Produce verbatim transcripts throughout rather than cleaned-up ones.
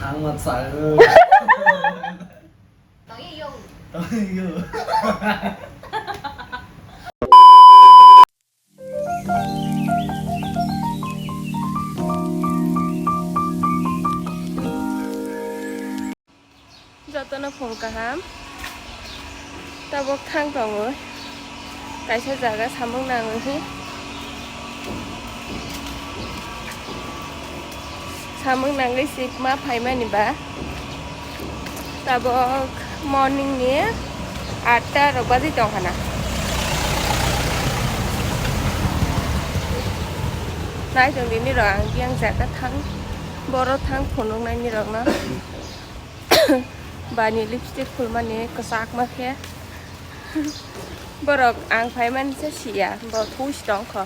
Ang ma chao. Tong yo. Tong yo. Jotono phung kaham. Tabok thang tongo. Kaisa jaga samung nangwi hi. Samung nangwi sikma phaimani ba. Tabok morning ni atta rok baji tong khana. Nai tong di nirok ang biyang jaga thang. Boro thang phunuk nai nirok no. Bani lipstick phulmani kwchakma khe. Borok ang phaimani se siya, bo thusi tong kho.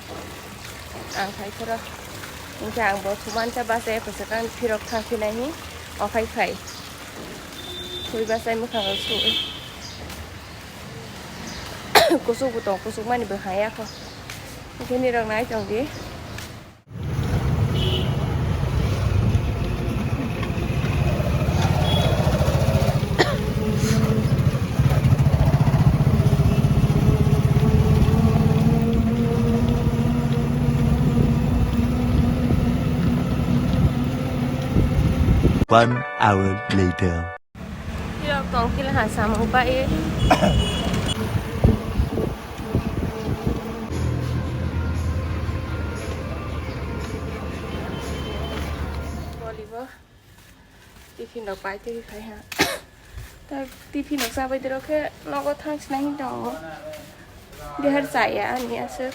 Ang phai phoro. Hinkhe ang bo thuman cha bachai phai swkang phirok thang phinai hi. O phai phai. Thui bachai mwkhang rok sui. Kuchuk bo tong, kuchuk mani bo haya kho. Hinkhe nirok nai tong di. One hour later. Tirok tong kila ha samung pai. Bolibo tiffin rok pai twi phai ha. Tak tiffin rok chabai dirok khe nogo thang sinai hin tongo. Dihar chaya ani aswk.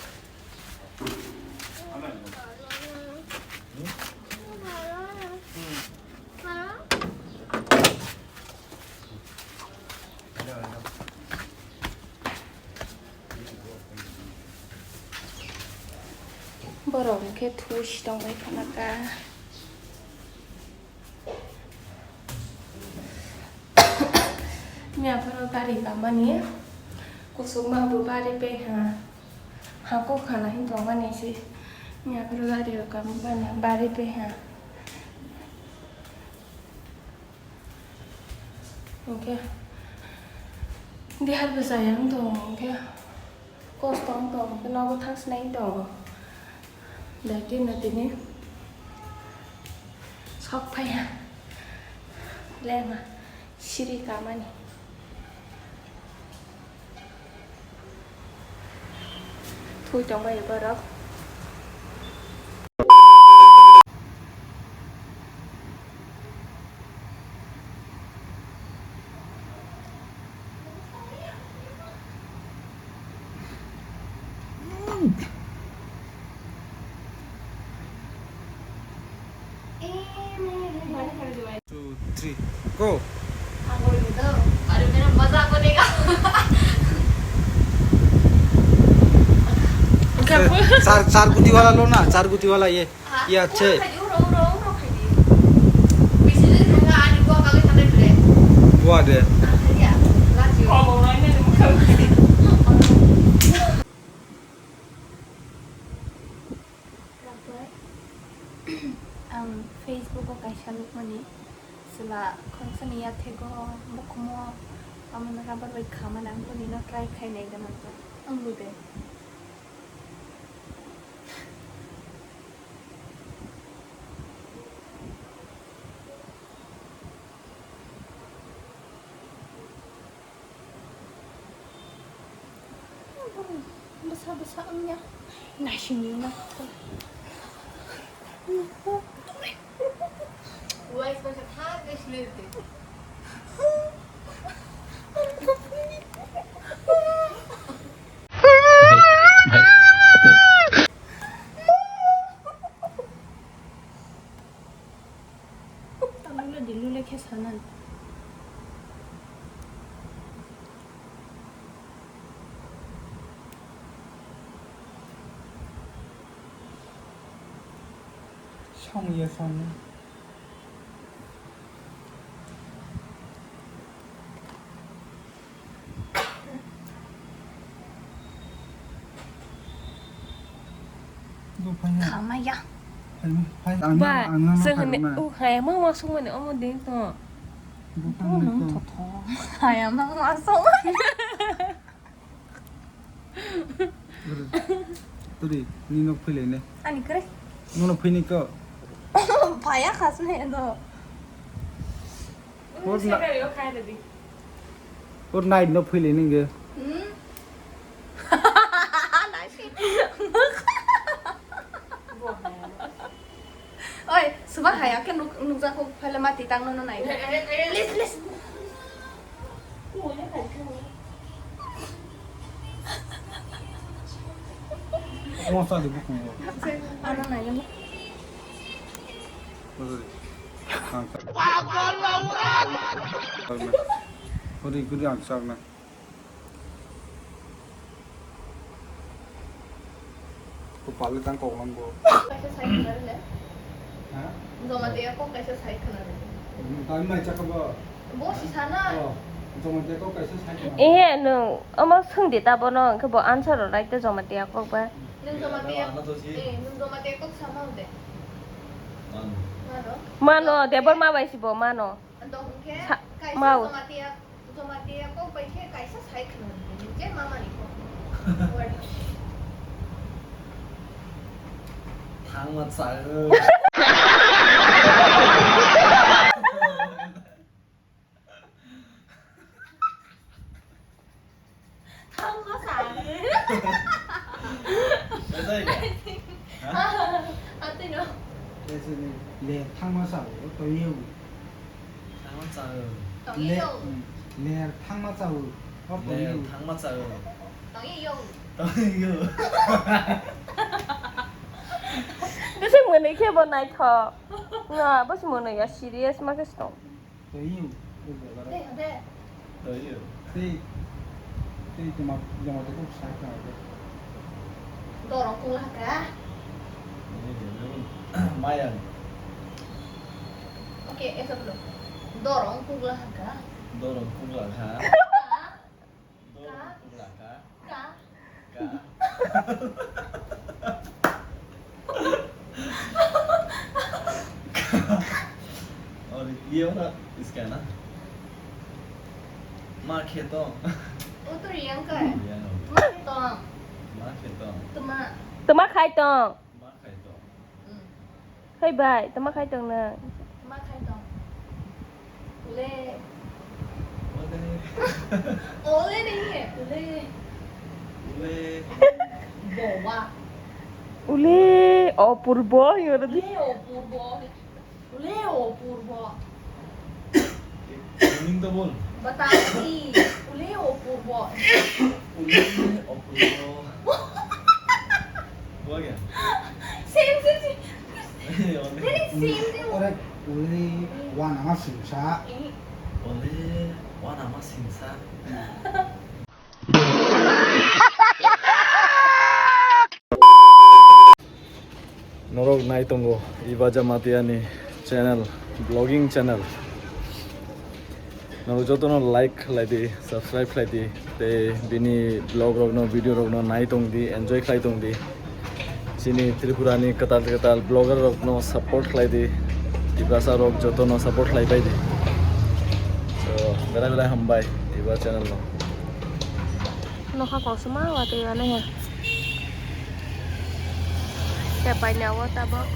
Borok hwnkhe thusi tongbai khana ka. Miyaphoro gari kamani kuchukma bo bari peha. Hako khana hin tongmani se. Miyaphoro gari o kamani bari peha. Hwnkhe dihar bwsa yang tongo hwnkhe. Kosto wng tong, hwnkhe nogo thang sinai wng tongo. Daitino tini sok phaiya. Lema siri kamani. Thui tongbaio borok. Two, three, go. अरे मेरा मजाक बनेगा। चार, चार गुती वाला लो ना, चार गुती वाला ये। ये अच्छे। Buah deh. Ang Facebook o kaisa nukmani chwla khoroksa ni yathego bukhumo amo no rubber bai khamani ang boni no try khai nai gana to ang bode. Bwsa bwsa wngya. Naisingni wngya. Tamo le dilu le khe sanan. Song ye song. Khamaya. Ba, ang no sing hwnwi, khairokna. O, hai, ma, ma, songmani, omo ding to. Buphang Bo nang nai to. Thotho. Hai, ma, ma, song. Turi, ni nok philai ne. Ani kre. Nono phini ko. Phaya khas ne do. Good night no philai ningge. Hmm? Oi, suba hai, ake nuk-, nukjak kok, phaile ma titang no, no nai. Lis, lis. Ano nai. Hori guri ang sakna. Ko pale tang kok lang bo. Kaisa sai khna le. Ha? Joma te kok kaisa sai khna le. Tang mai chaka bo. Bo si sana. Oh, joma te kok kaisa sai khna. Eh, no, omo sung de ta bono, ke bo answer ro right te joma te kok ba. Nung joma te. Eh, nung joma te kok sama de. Mano. Mano, de bor ma bai si bo mano. Antong ke. Sa-, kaisa mau. Joma te. Joma te kok bai khe kaisa sai khna je mama ni kok. Thangma chao. Thangma chao. Ate no. Le thangma chao to yeu. Thangma chao. Tong Le, yeu. Mm, ler thangma chao. Ler thangma chao. Tong yeu. Tong yeu. Bisi mwnwi khe bo naithok. Nga, bisi mwnwi ya serious ma khe song. Tong yeu. Tei, tei. Tei, tei. Tei, tei, tuma, joma tei kok sai khna de. Dorong kula ka. Mayang. Okay, eso dulu. Dorong kugla ka. Dorong kugla ka. Ka. Dorong kugla ka. Ka. Ka. Ori, ye ora iska na. Ma khe tong. O to yang ka. Yang. Ma khe tong. Ma khe tong. Tuma. Tuma khai tong. Ma khai tong. Hmm. Hai bai, tama khai tong na. Tama khai tong. Ule. Ule. Ule nahi hai, ule. Ule. Bowa. Ule, opurbo, yoro. Ule, opurbo. Ule, opurbo. Meaning to bol. Batao ki, ule, opurbo. Ule, opurbo. Hua gaya? Same, same, same. Very same, same. Ore, ule, wana ma singsa. Eh. Ule, wana ma singsa. Norok nai tongo Iba Jamatia ni channel, vlogging channel. Norok jotono like khlai di, subscribe khlai di, tei bini vlog rokno, video rokno nai tong di, enjoy khlai tong di. Chini Tripura ni kwtal kwtal vlogger rokno support khlai di, Tiprasa rok jotono support khlai pai di. So, belai belai hambai Iba channel no. Nokha koksoma watwi mano he. Khe paina o tabok.